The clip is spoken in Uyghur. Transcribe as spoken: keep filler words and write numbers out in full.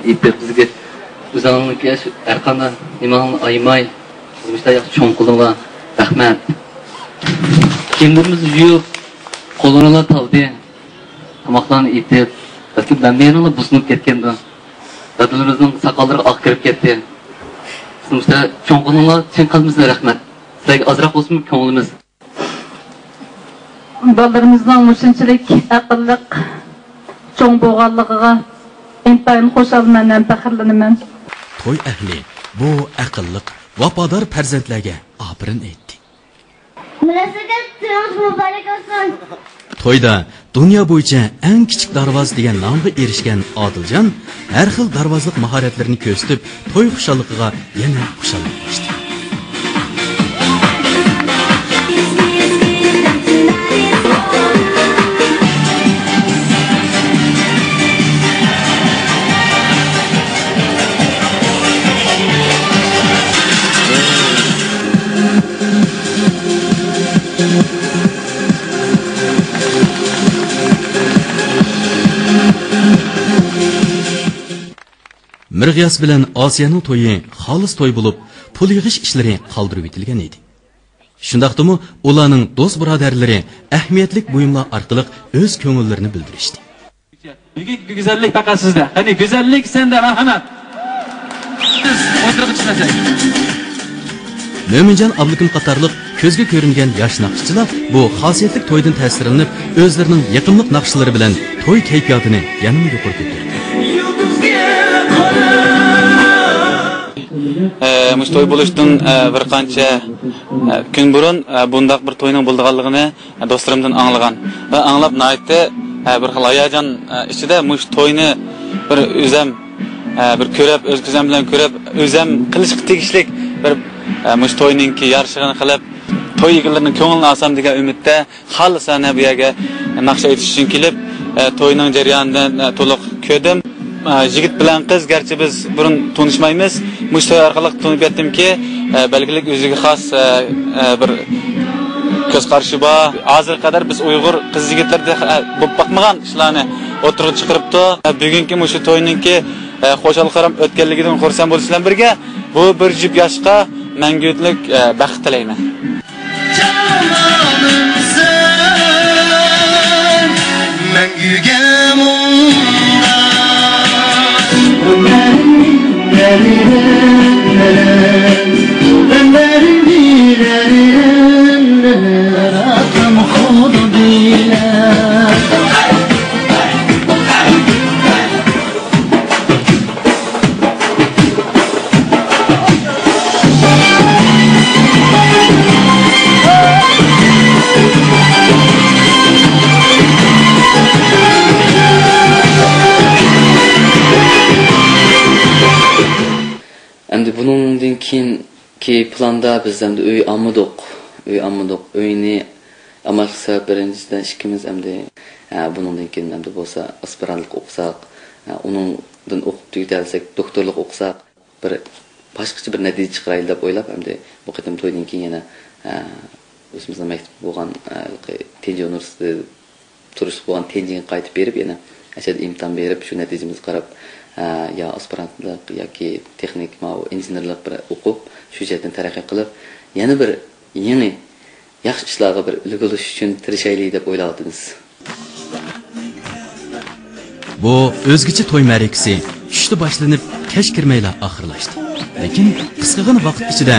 ئېيتىپ، بىزگە ئۆزۈڭلارنىڭكى ھەرقانداق نېمىڭلارنى ئايىماي، بىزنى مۇشۇنداق ياخشى چوڭ قىلدىڭلار. رەھمەت. كىيىملىرىمىزنى يۇيۇپ، قوللىرىڭلار تالدى. تاماقلارنى ئېتىپ، بەلكىم بەرمىگەنلىرىڭلار بۇزۇلۇپ كەتكەندۇ. دادىلىرىمىزنىڭ ساقاللىرىغا ئاق كىرىپ كەتتى. بىزنى مۇشۇنداق چوڭ قىلدىڭلار، چىن قەلبىمىزدىن رەھمەت. سىلەرگە ئازراق بولسىمۇ كۆڭلىمىز. بالىلىرىمىزنىڭ مۇشۇنچىلىك ئەقىللىق چوڭ بولغانلىقىغا ئىنتايىن خۇشالمەن ھەم پەخىرلىنىمەن. توي ئەھلى بۇ ئەقىللىق، ۋاپادار پەرزەنتلەرگە ئاپىرىن ئېيتتى. مۇناسىۋەت تويىڭىز مۇبارەك بولسۇن! تويدا دۇنيا بويىچە ئەڭ كىچىك دارۋازا دېگەن نامغا ئېرىشكەن ئادىلجان ھەر خىل دارۋازىلىق ماھارەتلىرىنى كۆرسىتىپ، توي خۇشاللىقىغا يەنە خۇشاللىق قوشتى. مىرغىياس بىلەن ئاسىيەنىڭ تويى خالىس توي بولۇپ، پۇل يىغىش ئىشلىرى قالدۇرۇۋېتىلگەن ئىدى. شۇنداقتىمۇ ئۇلارنىڭ دوست-بۇرادەرلىرى ئەھمىيەتلىك بۇيۇملار ئارقىلىق ئۆز كۆڭۈللىرىنى بىلدۈرۈشتى. بۈگۈنكى گۈزەللىك پەقەت سىزدە. قېنى، گۈزەللىك سەندە، مەرھەمەت. بىز ئوتتۇرىغا چىقمىساق. مۆمىنجان ئابلىكىم قاتارلىق كۆزگە كۆرۈنگەن ياش ناخشىچىلار بۇ خاسىيەتلىك تويدىن تەسىرلىنىپ، ئۆزلىرىنىڭ يېقىملىق ناخشىلىرى بىلەن توي كەيپىياتىنى يەنىمۇ يۇقىرى كۆتۈردى. ئە، مۇشۇ توي بولۇشتىن، ئە، بىر قانچە، ئە، كۈن بۇرۇن، ئە، بۇنداق بىر توينىڭ بولىدىغانلىقىنى دوستلىرىمدىن ئاڭلىغان ۋە ئاڭلاپ ناھايىتى، ئە، بىر خىل ھاياجان، ئە، ئىچىدە مۇشۇ توينى بىر ئۆزەم، ئە، بىر كۆرۈپ، ئۆز كۆزۈم بىلەن كۆرۈپ، ئۆزەم قىلىشقا تېگىشلىك بىر، ئە، مۇشۇ توينىڭكى يارىشىغىنى قىلىپ، توي ئىگىلىرىنىڭ كۆڭلىنى ئالسام دېگەن ئۈمىدتە خالىسانە بۇ يەرگە ناخشا ئېيتىش ئۈچۈن كېلىپ، ئە، توينىڭ جەريانىنى، ئە، تولۇق كۆردۈم. ئە، يىگىت بىلەن قىز، گەرچە بىز بۇرۇن تونۇشمايمىز، مۇشۇ توي ئارقىلىق تونۇپ يەتتىمكى، ئە، بەلگىلىك ئۆزىگە خاس، ئە، ئە، بىر كۆز قارىشى بار. ھازىرغا قەدەر بىز ئۇيغۇر قىز يىگىتلىرىدە، ئە، بولۇپ باقمىغان ئىشلارنى ئوتتۇرىغا چىقىرىپتۇ. ئە، بۈگۈنكى مۇشۇ توينىڭكى، ئە، خۇشال-خۇرام ئۆتكەنلىكىدىن خۇرسەن بولۇش بىلەن بىرگە، بۇ بىر جۈپ ياشقا مەڭگۈلۈك، ئە، بەخت تىلەيمەن. جانانىمسەن، مەڭگۈگە مۇڭداش. ئەمدى بۇنىڭدىن كېيىنكى پىلاندا بىز ئەمدى ئۆي ئالمىدۇق. ئۆي ئالمىدۇق. ئۆينى ئالماسلىق سەۋەبى بىرىنچىدىن ئىككىمىز ئەمدى، ھە، بۇنىڭدىن كېيىن ئەمدى بولسا ئاسپىرانتلىق ئوقۇساق، ھە، ئۇنىڭدىن ئوقۇپ تۈگىتەلىسەك دوكتورلۇق ئوقۇساق، بىر باشقىچە بىر نەتىجە چىقىرايلى دەپ ئويلاپ، ئەمدى بۇ قېتىم تويدىن كېيىن يەنە، ئە، ئۆزىمىزنىڭ مەكتىپى بولغان، ئە، تېنجى ئۇنىۋېرسىتېتىدا تۇرۇشلۇق بولغان تېنجىگە قايتىپ بېرىپ، يەنە ئەشەدە ئىمتىھان بېرىپ، شۇ نەتىجىمىزگە قاراپ، ئە، يا ئاسپىرانتلىق ياكى تېخنىك، ماۋۇ ئىنژېنېرلىق بىر ئوقۇپ، شۇ جەھەتتىن تەرەققىي قىلىپ، يەنە بىر يېڭى ياخشى ئىشلارغا بىر ئۈلگە بولۇش ئۈچۈن تىرىشايلى دەپ ئويلاۋاتىمىز. بۇ ئۆزگىچە توي مەرىكىسى چۈشتە باشلىنىپ، كەچ كىرمەيلا ئاخىرلاشتى. لېكىن قىسقىغىنا ۋاقىت ئىچىدە